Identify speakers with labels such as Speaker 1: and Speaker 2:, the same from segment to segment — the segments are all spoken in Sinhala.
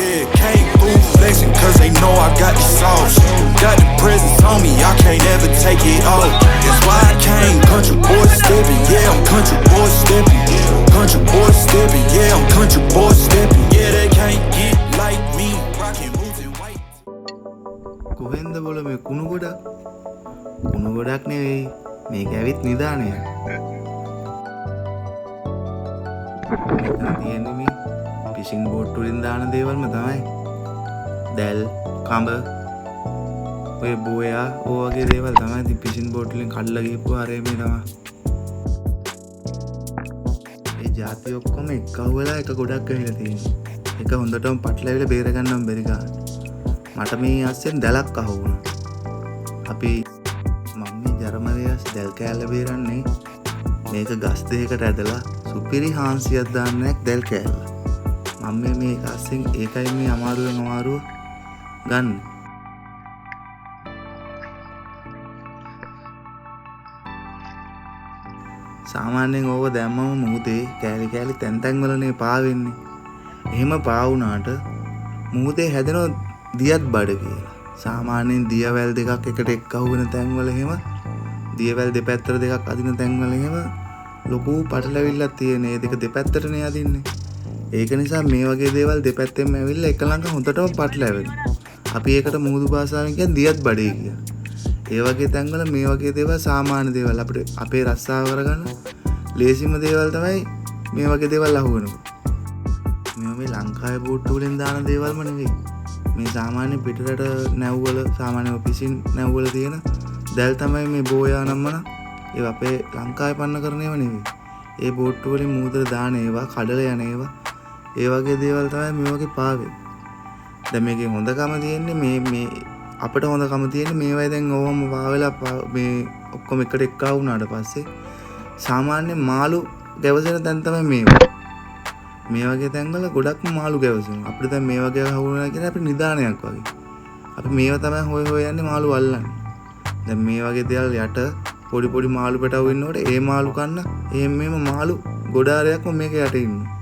Speaker 1: Yeah, came through flexing cause they know I got the sauce. Got the presence on me, I can't ever take it off. That's why I came country boy stepping. Yeah, I'm country boy stepping. Country boy stepping. Yeah, I'm country boy stepping. Yeah, they can't get like me. Rocking boots and white.
Speaker 2: කොහෙන්ද බොල මේ කුණු ගොඩක්? කුණු ගොඩක් නෙවෙයි, මේක ඇවිත් නිදානයක්. මෙතන තියෙන්නේ මේ ෆිෂින් බෝට් වලින් දාන දේවල්ම තමයි. දැල්, කඹ, ඔය බෝයා ඔය වගේ දේවල් තමයි ඉතින් ෆිෂින් බෝට් වලින් කඩලා ගිහපුවා අර මේ තමයි. ඒ ජාති ඔක්කොම එක්කහුව වෙලා එක ගොඩක් ගහලා තියෙනවා. එක හොඳටම පටලැවිලා බේර ගන්නම බැරි ගාන. මට මේ අස්සෙන් දැලක් අහු වුණා. මම මේ ජර්මනයේ දැල් කෑල්ල බේරන්නේ මේක ගස් දෙකකට ඇදලා සුපිරි හාන්සියක් දාන්නයක් දැල් කෑල්ල. මම මේක අස්සෙන් ඒකයි මේ අමාරුවෙන් අමාරුව ගන්න. සාමාන්‍යයෙන් ඕව දැම්මම මුහුදේ කෑලි කෑලි තැන් තැන් වලනේ පාවෙන්නේ. එහෙම පාවුනාට මුහුදේ හැදෙන දියත් බඩ කියලා. සාමාන්‍යයෙන් දියවැල් දෙකක් එකට එක්කහුව වෙන තැන්වල එහෙම දියවැල් දෙපැත්තට දෙකක් අදින තැන්වල එහෙම ලොකු පටලැවිල්ලක් තියෙන. ඒ දෙක දෙපැත්තටනේ අදින්නේ. ඒක නිසා මේ වගේ දේවල් දෙපැත්තෙන්ම ඇවිල්ලා එක ළඟ හොඳටම පටලැවෙනවා. අපි ඒකට මුහුදු භාෂාවෙන් කියන්නේ දියත් බඩේ කියලා. ඒ වගේ තැන්වල මේ වගේ දේවල් සාමාන්‍ය දේවල්. අපිට අපේ රස්සාව කරගන්න ලේසිම දේවල් තමයි මේ වගේ දේවල් අහු වෙනකොට. මේවා මේ ලංකාවේ බෝට්ටු වලින් දාන දේවල්ම නෙවෙයි. මේ සාමාන්‍ය පිටරට නැව්වල, සාමාන්‍ය ෆිෂින් නැව්වල තියෙන දැල් තමයි මේ බෝයා නම් මන. ඒවා අපේ ලංකාවේ පන්න කරන ඒවා නෙවෙයි. ඒ බෝට්ටු වලින් මුහුදට දාන ඒවා, කඩල යන ඒවා, ඒ වගේ දේවල් තමයි මේ වගේ පාවෙන්නේ. දැන් මේකේ හොඳකම තියෙන්නේ මේ අපිට හොඳකම තියෙන්නේ මේවයි දැන් ඕවම පාවෙලා මේ ඔක්කොම එකට එක්කා වුණාට පස්සේ සාමාන්‍ය මාළු ගැවසෙන තැන් තමයි මේවා. මේ වගේ තැන්වල ගොඩක්ම මාළු ගැවසෙනවා. අපිට දැන් මේ වගේ අහු වෙනවා කියන්නේ අපිට නිදානයක් වගේ. අපි මේවා තමයි හොය හොය යන්නේ මාළු අල්ලන්න. දැන් මේ වගේ දේවල් යට පොඩි පොඩි මාළු පැටවු ඉන්නකොට ඒ මාළු කන්න එහෙම මෙහෙම මාළු ගොඩාරයක්ම මේක යට ඉන්නවා.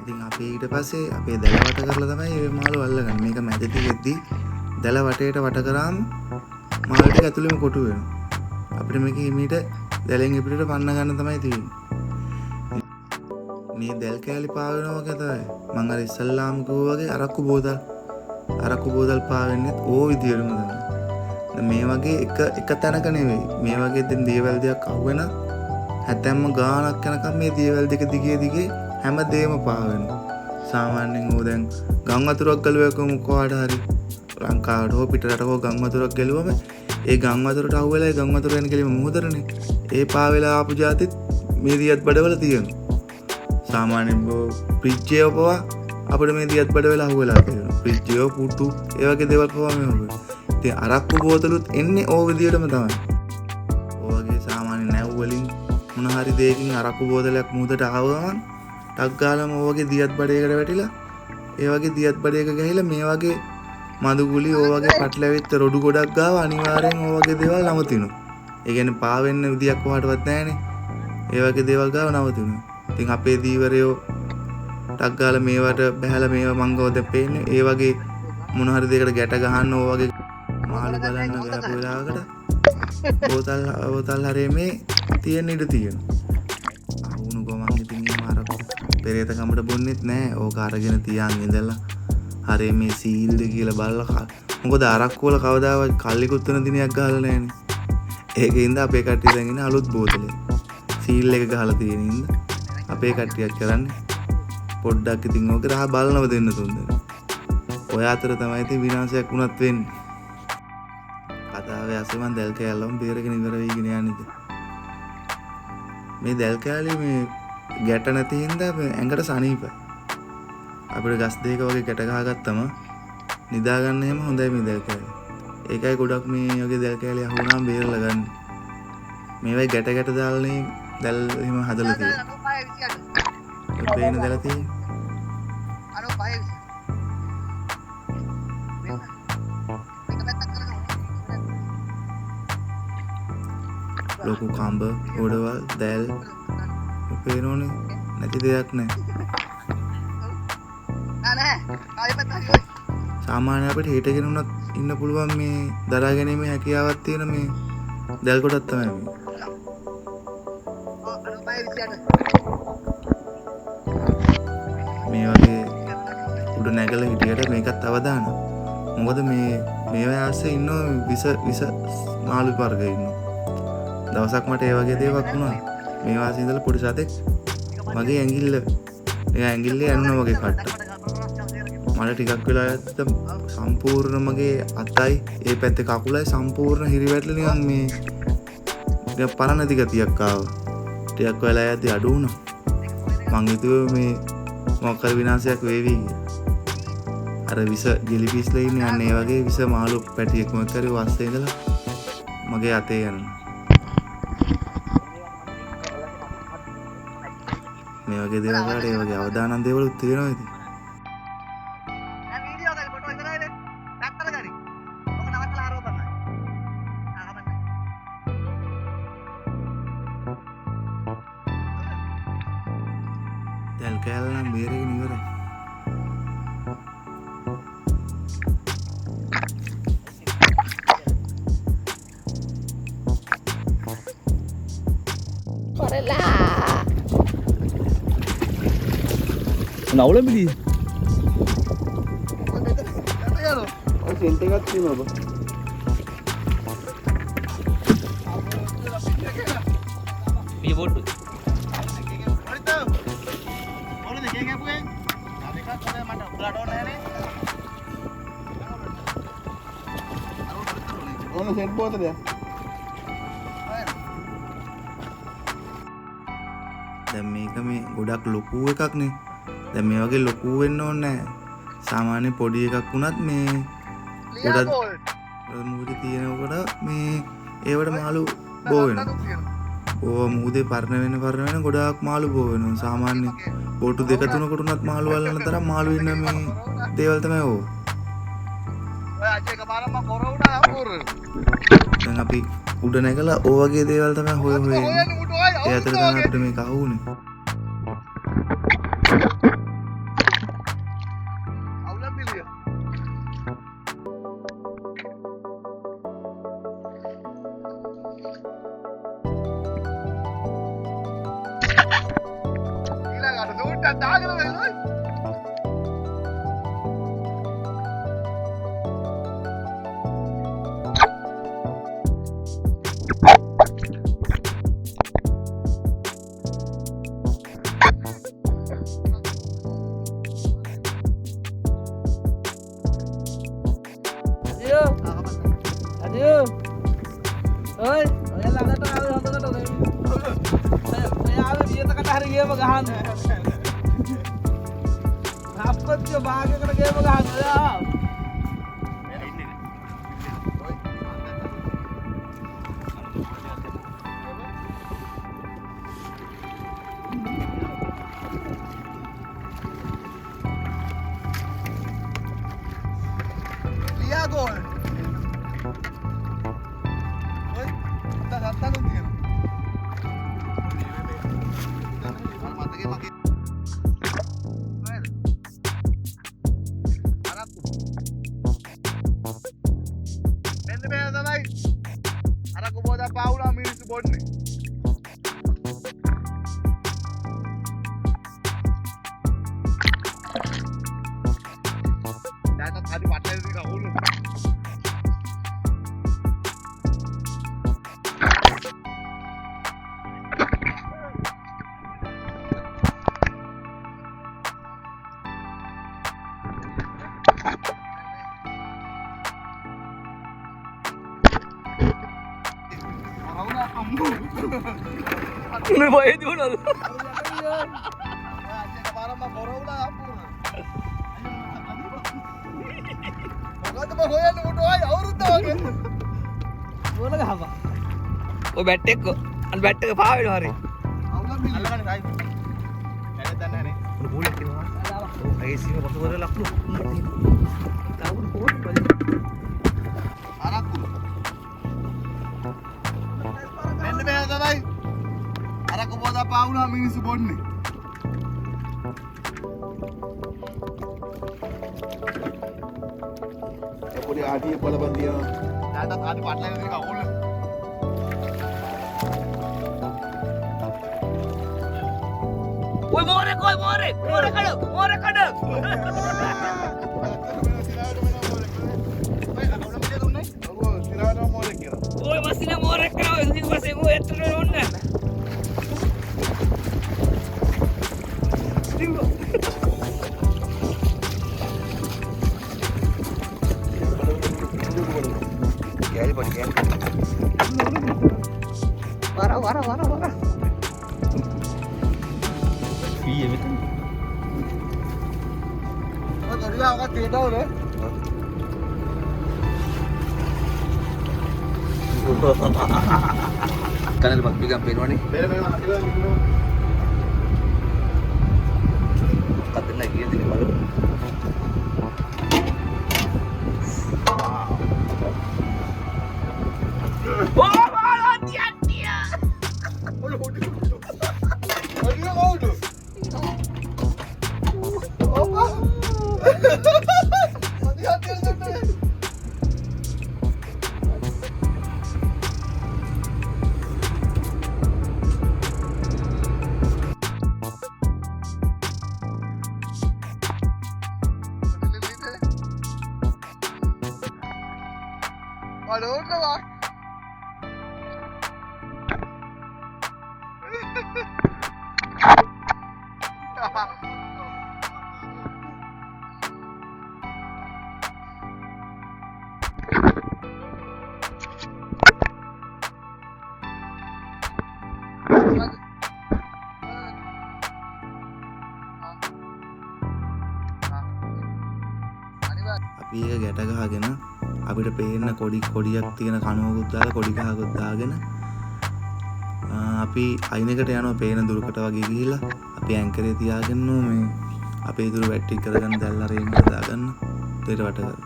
Speaker 2: ඉතින් අපි ඊට පස්සේ අපේ දැල වට කරලා තමයි මේ මාළු අල්ලගන්නේ. මේක මැද තියෙද්දි දැල වටේට වට කරාම මාළු ටික ඇතුළෙම කොටු වෙනවා. අපිට මේක හිමීට දැලෙන් ඉපිටට පන්න ගන්න තමයි තියෙන්නේ. මේ දැල් කෑලි පාවෙනවා වගේ තමයි. මං අර ඉස්සල්ලාම කිව්වා වගේ අරක්කු බෝතල්. අරක්කු බෝතල් පාවෙන්නෙත් ඕ විදියටම තමයි. දැන් මේ වගේ එක තැනක නෙවෙයි. මේ වගේ දැන් දේවල් දෙයක් අහුවෙන හැතැම්ම ගාණක් යනකම් මේ දේවල් දෙක දිගේ දිගේ හැම දෙයක්ම පාවෙනවා. සාමාන්‍යයෙන් ඕ දැන් ගම් වතුරක් ගලුවකම කොහාට හරි ලංකාවට හෝ පිටරට හෝ ගම් වතුරක් ගැලුවම ඒ ගම් වතුරට අහු වෙලා ඒ ගම් වතුර යන කෙලිම මුහුදටනේ. ඒ පාවෙලා ආපු ජාතිත් මේ දියත් බඩවල තියෙනවා. සාමාන්‍යයෙන් ෆ්‍රිජ් එක පවා අපිට මේ දියත් බඩවල අහු වෙලා තියෙනවා. ෆ්‍රිජ් එක, පුටු ඒ වගේ දේවල් පවා මේ වගේ. ඉතින් අරක්කු බෝතලුත් එන්නේ ඕ විදියටම තමයි. ඔය වගේ සාමාන්‍ය නැව් වලින් මොන හරි දෙයකින් අරක්කු බෝතලයක් මුහුදට ආව ගමන් ටක් ගාලම ඔය වගේ දියත් බඩයකට වැටිලා ඒ වගේ දියත් බඩයක ගහලා මේ වගේ මදු ගුලි ඔය වගේ පටලැවිච්ච රොඩු ගොඩක් ගාව අනිවාර්යෙන් ඔය වගේ දේවල් නවතිනවා. ඒ කියන්නේ පාවෙන්න විදියක් කොහාටවත් නැහනේ. ඒ වගේ දේවල් ගාව නවතිනවා. ඉතින් අපේ දීවරයෝ ටක් ගාලා මේවට බහැලා මේවා මං ගාව දැන් පේන්නේ ඒ වගේ මොන හරි දෙයකට ගැට ගහන්න ඔය වගේ මාළු බලන්න ගහපු වෙලාවකට බෝතල් හරිය මේ තියෙන ඉඩ තියෙනවා. අහුණු ගමන් ඉතින් එහෙම අර පෙරේත කමට බොන්නෙත් නෑ. ඕක අරගෙන තියන් ඉඳලා හරිය මේ සීල්ද කියලා බලලා මොකද අරක්කු වල කවදාවත් කල්ලිකුත් වෙන දිනයක් ගහලා නෑනේ. ඒක හින්දා අපේ කට්ටිය දැන් ඉන්නේ අලුත් බෝතලේ. සීල් එක ගහලා තියෙන හින්දා අපේ කට්ටියක් කරන්නේ පොඩ්ඩක් ඉතින් ඕක රහ බලනව දෙන්න තුන් දෙනා. ඔය අතර තමයි ඉතින් විනාශයක් වුණත් වෙන්නේ. කතාවේ ඇස්සේ මං දැල් කෑල්ලම බේරගෙන ඉවර වෙයිගෙන යන්නේ ඉතින්. මේ දැල් කෑලි මේ ගැට නැති හින්දා මේ ඇඟට සනීපයි. අපිට ගස් දෙක වගේ ගැට ගහගත්තම නිදා ගන්න එහෙම හොඳයි මේ දැල් කෑලි. ඒකයි ගොඩක් මේ වගේ දැල් කෑලි අහු වුණාම බේරලා ගන්න. මේවයි ගැට ගැට දාලානේ දැල් එහෙම හදලා තියෙන්නේ. ඔය පේන දැල තියෙන්නේ. ලොකු කඹ, ගොඩවල්, දැල් පේනෝනේ, නැති දෙයක් නෑ. සාමාන්‍ය අපිට හිටගෙන උනත් ඉන්න පුළුවන් මේ දරා ගැනීමේ හැකියාවක් තියෙන මේ දැල් කොටක් තමයි මේ. මේ වගේ උඩ නැගලා හිටියට මේකත් අවදානම්. මොකද මේ මේවා ආස්සේ ඉන්න විස විස මාළු වර්ග ඉන්නවා. දවසක් මට ඒ වගේ දේවල් වුණා. මේ වාසේ ඉඳලා පොඩි සතෙක් මගේ ඇඟිල්ල එයා ඇඟිල්ලේ ඇනුණා වගේ කට්ට. මට ටිකක් වෙලා යද්දි සම්පූර්ණ මගේ අතයි ඒ පැත්තේ කකුලයි සම්පූර්ණ හිරි වැටලා නිකන් මේ නිකන් පරණ නැති ගතියක් ආවා. ටිකක් වෙලා යද්දි අඩු වුණා. මං හිතුවේ මේ මොකක් හරි විනාශයක් වේවි කියලා. අර විස ජෙලි ෆිෂ්ලා ඉන්නේ අන්න ඒ වගේ විස මාළු පැටියෙක් මොකක් හරි වස්සේ ඉඳලා මගේ අතේ යනවා. මේ වගේ දේවල් වලට ඒ වගේ අවදානම් දේවලුත් තියෙනවා ඉතින්. දැල් කෑල්ල නම් බේරගෙන ඉවරයි.
Speaker 3: නවුල මිදිය.
Speaker 2: ඔය සෙන්ට් එකක් තියෙනවා බා.
Speaker 3: මේ බෝට්ටු.
Speaker 2: ඕන සෙන්ට් බෝතලයක්. දැන් මේක මේ ගොඩක් ලොකු එකක් නේ. දැන් මේ වගේ ලොකු වෙන්න ඕනේ නෑ. සාමාන්‍ය පොඩි එකක් වුණත් මේ ගොඩක් මුහුදේ තියෙනකොට මේ ඒවට මාළු බෝ වෙනවා. ඕවා මුහුදේ පරණ වෙන පරණ වෙන ගොඩාක් මාළු බෝ වෙනවා. සාමාන්‍ය බෝට්ටු දෙක තුනකට උනත් මාළු අල්ලන තරම් මාළු ඉන්න මේ දේවල් තමයි ඕවා. දැන් අපි උඩ නැගලා ඕ වගේ දේවල් තමයි හොය හොය ඉන්නේ. ඒ අතර තමයි අපිට මේක අහු වුනේ.
Speaker 3: ඔය ඔය ළඟට ආවේ හොඳට ඔය ආවේ වියතකට හරි ගේම ගහන්න. අප්පච්චි භාගයකට ගේම ගහන්න ඔය ආව.
Speaker 4: ලියා ගෝල්.
Speaker 3: මේ බය දුවනවද?
Speaker 4: මොකද්ද බං හොයන්නේ මුට ඔය අවුරුද්ද වගේ.
Speaker 3: බෝල ගහපන්. ඔය බැට් එක අන්න බැට් එක පා වෙනවා හරි.
Speaker 4: අල්ලගන්න රයිට්. වැඩ දන්නේ නැහැ නේ.
Speaker 3: ඔන්න බෝලයක් එනවා. ඔව් ඒ සීම පසු කරලා ලකුණු. ලකුණු කොහොමද බලන්න.
Speaker 4: අරක්කු. මෙන්න මෙයා තමයි අරක්කු පොදා පාවුනා මිනිස්සු බොන්නේ. පොඩි ආටිය බලපන් තියෙනවා. තාටත් ආටි පටලගෙන තියෙන කකුල.
Speaker 3: ඔය මෝරෙක් ඔය මෝරෙක් මෝර කඩ මෝර කඩ. ඔය මස්සින මෝරෙක් කරා ඉතින් පස්සේ ඔය ඇත්තට ඕනේ. වර වර වර වර.
Speaker 5: පීයේ මෙතන.
Speaker 4: ඔය දොරියා ඔක තේටවනේ.
Speaker 5: කනල් බක් පිගම් පේනවනේ.
Speaker 4: පේන පේන අතිලා නිකුණා.
Speaker 5: මොකක්ද නෑ කියන දේ බලමු.
Speaker 3: ඕ බාලා තියන්.
Speaker 4: ඔල හොඩි. හොඩි කවුද? ඔපා. අදියා තියන් දෙන්නේ. බලන්න.
Speaker 2: අපි ඒක ගැට ගහගෙන අපිට පේන්න කොඩි කොඩියක් තියෙන කණුවකුත් දාලා කොඩි ගහකුත් දාගෙන අපි අයිනකට යනවා පේන දුරකට වගේ ගිහිල්ලා අපි ඇන්කරේ තියාගෙන මේ අපේ දුර වැට්ටි කරගන්න දැල්ලා රේන් එක දාගන්න දෙයට වට කරගන්න.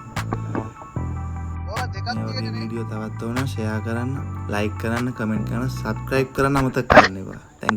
Speaker 2: මේ වගේ වීඩියෝ තවත් ඕන ෂෙයා කරන්න, ලයික් කරන්න, කමෙන්ට් කරන්න, සබ්ස්ක්‍රයිබ් කරන්න අමතක කරන්න එපා. Thank you.